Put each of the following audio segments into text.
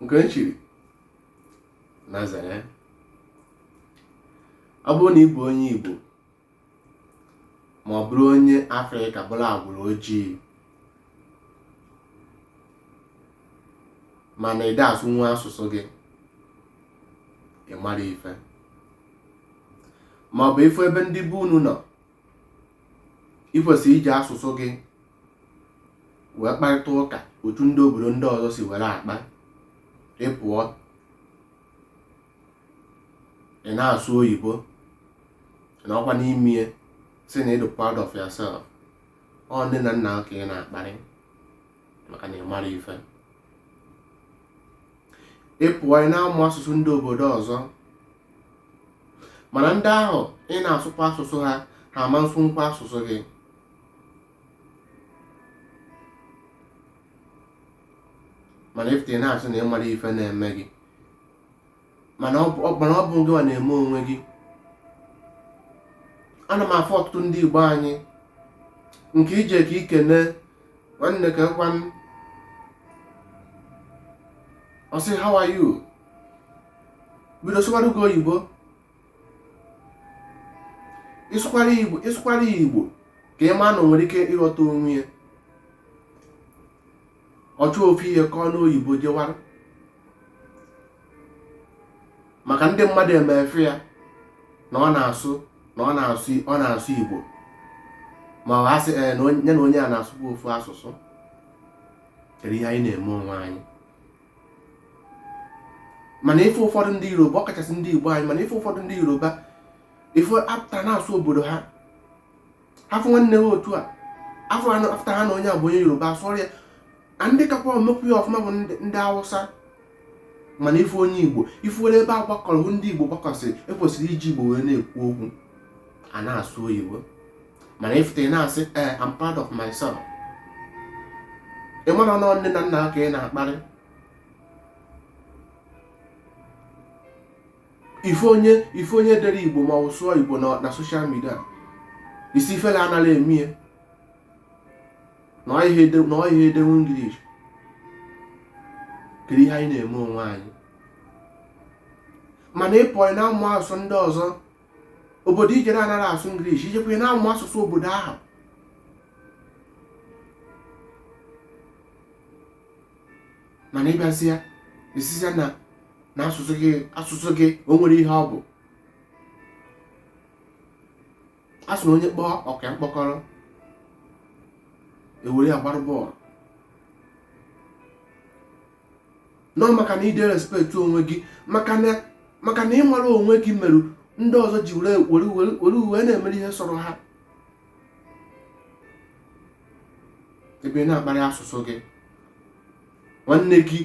Nke m chiri na zere. Ọ bụrụ na ị bụ onye Igbo ma ọ bụrụ onye Afrịka bụrụ agbụrụ ojii mana ị da asụnwu asụsụ gị, ị mara ife, ma ọ bụ ị fụ ebe ndị be unu nọ, ị kwesịrị iji asụsụ gị wee kparịta ụka otu ndị obodo ndị ọzọ si were akpa. Ị pụọ, ị na-asụ oyibo na ọkwa n'ime ya sị na ị dị proud of yourself. Ọ nne na nna ka ị na-akparị maka na ị mara ife. Ị pụọ, ị na-amụ asụsụ ndị obodo ọzọ, mana ndị ahụ ị na-asụkwa asụsụ ha, ha ama nsụnkwa asụsụ gị. Mana ị pụta, ị na-asị na ị mara ife na-eme gị, mana ọ bụ gịnwa na-eme onwe gị. Ana m afụ ọtụtụ ndị Igbo anyị nke ije ka i kene nwanne ka ekwan, ọ sị, "How are you?" Bido sụwara gị oyibo. Ị sụkwara Igbo ka ị maa na o nwere ike ịghọta onwe ya, ọ chọọ ofu ihe kọọ n'oyibo jewara, maka ndị mmadụ emefe ya na ọ na-asụ na ọ na-asụ Igbo, ma ọ asị ee na ya na onye a na-asụkwa ofu asụsụ. Kedu ihe anyị na-eme onwe anyị? Mana ife ụfọdụ ndị Yoruba, ọkachasị ndị Igbo anyị, mana ife ụfọdụ ndị Yoruba, ife apụta na-asụ obodo ha, afụ nwanne ha otu a, afọ afụta ha na onye a bụ onye Yoruba, asụọrọ ya. Na ndị kakwa omekwu ya ọfụma bụ ndị Hausa. Mana ife onye Igbo, ifuwere ebe a gbakọrọ hụ ndị Igbo gbakọsịrị, ekwesịrị iji Igbo wee na-ekwu okwu, a na-asụ oyibo. Mana ịfụta, ị na-asị, "Ee, I'm proud of myself." Ị mara na nne na nna ka ị na-akparị. Ife onye dere Igbo ma ọ sụọ Igbo na social media, isi ifele anaghị eme ya na ọ ihe edenwu English. Kedu ihe anyị na-eme onwe anyị? Mana ị pụọ, na-amụ asụsụ ndị ọzọ, obodo ijere anaghị asụ English, ijekwa na-amụ asụsụ obodo ahụ. Mana ịbịazịa isizia na asụsụ gị o nwere ihe ọ bụ a sị na onye kpọọ ọka mkpọkọrọ ewere ya gbara bọọlụ nọ, maka na ide respect onwe gị, maka na ịmara onwe gị merụ ndị ọzọ ji were were were were uwe na-emere ihe sọrọ ha. Ebe ị na-akparị asụsụ gị, nwanne gị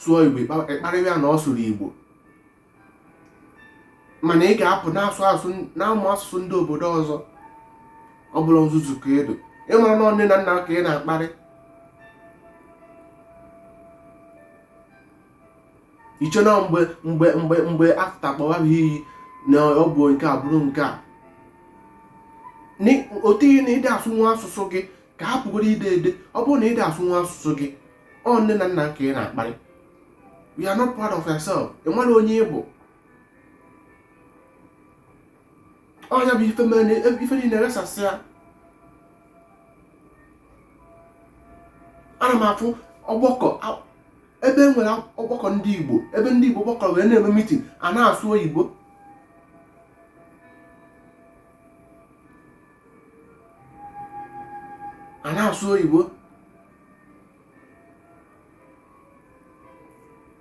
sụọ Igbo, ịkparịwa ya na ọ sụrụ Igbo. Mana ị ga-apụ na-asụ asụ, na-amụ asụsụ ndị obodo ọzọ, ọ bụrụ nzuzu ka edo. Ịmara na nne na nna ka ị na-akparị. Iche na mgbe afta kpọwa ha iyi na ọ bụ nke a bụrụ nke a otu ihe na ịdị asụ nwa asụsụ gị ka ha pụgoro ide ede. Ọ bụrụ na ịdị asụ nwa asụsụ gị, ọ nne na nna ka ị na-akparị. You are not proud of yourself. Ị mara onye ị bụ. Ọnya bụ ife mere ife niile resasịa. Ana m afụ ọgbakọ ebe e nwere ọgbakọ ndị Igbo, ebe ndị Igbo gbakọrọ wee na-eme meeting, a na-asụ oyibo. A na-asụ oyibo.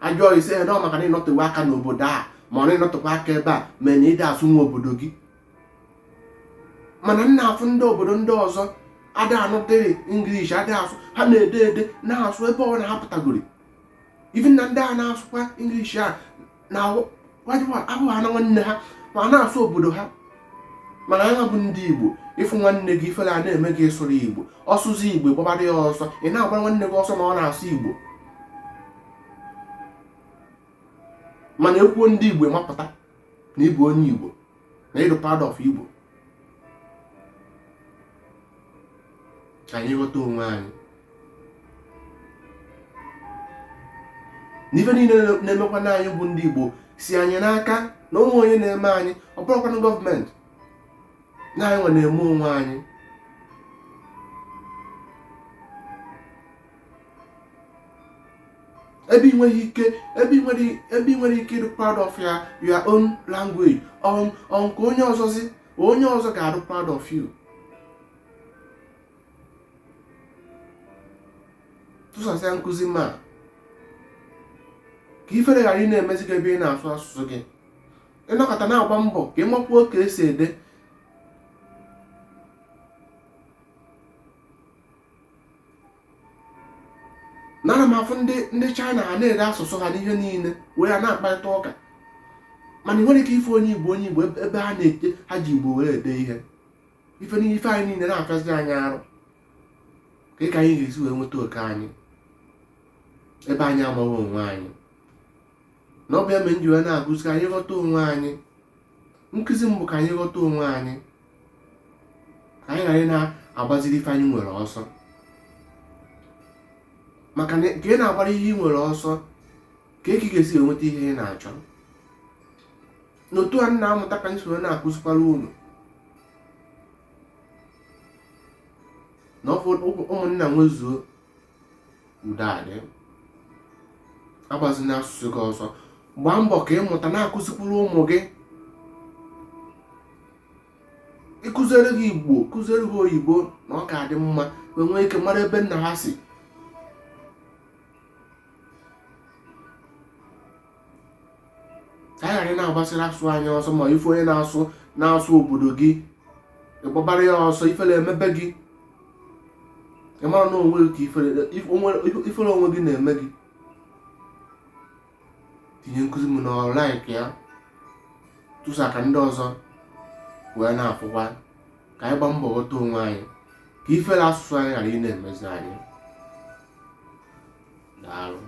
Ajụọ ise ya nọ maka na ịnọtewe aka n'obodo a, ma ọ na ịnọtekwa aka ebe a mee na ịdị asụ nwa obodo gị. Mana nna, afụ ndị obodo ndị ọzọ ada anụdịrị English, ada asụ, ha na-ede ede na-asụ ebe ọ na ha pụtagori. Even na ndị a na-asụkwa English a na abụ ha na nwanne ha ma na-asụ obodo ha. Mana anya bụ ndị Igbo, ịfụ nwanne gị, ifere a na-eme gị ịsụrụ Igbo. Ọsụzụ Igbo, gbabara ya ọsọ. Ị na-agbara nwanne gị ọsọ na ọ na-asụ Igbo. Mana ekwuo ndị Igbo, mapụta na ịbụ onye Igbo, na ịdụ proud of Igbo. Ka anyị ghọta onwe anyị. Na ife niile na-emekwana anyị bụ ndị Igbo si anyị n'aka, na o nwe onye na-eme anyị, ọ bụrọkwanụ gọọmenti, na anyị nwe na-eme onwe anyị. Ebe ị nweghị ike, ebe ị nwere ike ịdị proud of your own language, ọ nke onye ọzọzi, onye ọzọ ga-adị proud of you. Tụsasịa nkụzi ma ka ifere ghara ị na-emezi gị ebe ị na-asụ asụsụ gị. Ị nọkọta na-agba mbọ ka ị makwuo ka esi ede. Nara m afụ ndị China ha na-ede asụsụ ha n'ihe niile wee ya na-akparịta ụka, mana ị nwere ike ịfụ onye Igbo, onye Igbo ebe ha na-ete ha ji Igbo wee ede ihe. Ife niile, ife anyị niile na-afịazi anyị arụ ka anyị ga-esi wee nweta oke anyị ebe anyị amaghị onwe anyị. Na ọ bụ ya mere m ji wee na-akụzi ka anyị ghọta onwe anyị. Nkụzi m bụ ka anyị ghọta onwe anyị, ka anyị ghara na-agbaziri ife anyị nwere ọsọ, maka na ka ị na-agbara ihe ị nwere ọsọ ka ị ga-esi enweta ihe ị na-achọ. N'otu a m na-amụta ka m si wee na-akụzikwara unu na ụmụnna nwezuo udo adị. Agbazina asụsụ gị ọsọ, gbaa mbọ ka ị mụta na-akụzikwuru ụmụ gị. Ị kụziere ha Igbo, kụziere ha oyibo, na ọ ga-adị mma wee nwee ike mara ebe nna ha si. Ka anyị ghara na-agbasịrị asụsụ anyị ọsọ, ma ife onye na-asụ obodo gị ị gbabara ya ọsọ, ifere emebe gị. Ị mara na onwe gị ka ifere onwe gị na-eme gị. Tinye nkụzi m n'ọrụ, like ya, tụsa ka ndị ọzọ wee na-afụkwa, ka anyị gbaa mbọ ghọta onwe anyị, ka ifere asụsụ anyị ghara ị na-emezi anyị. Daalụ.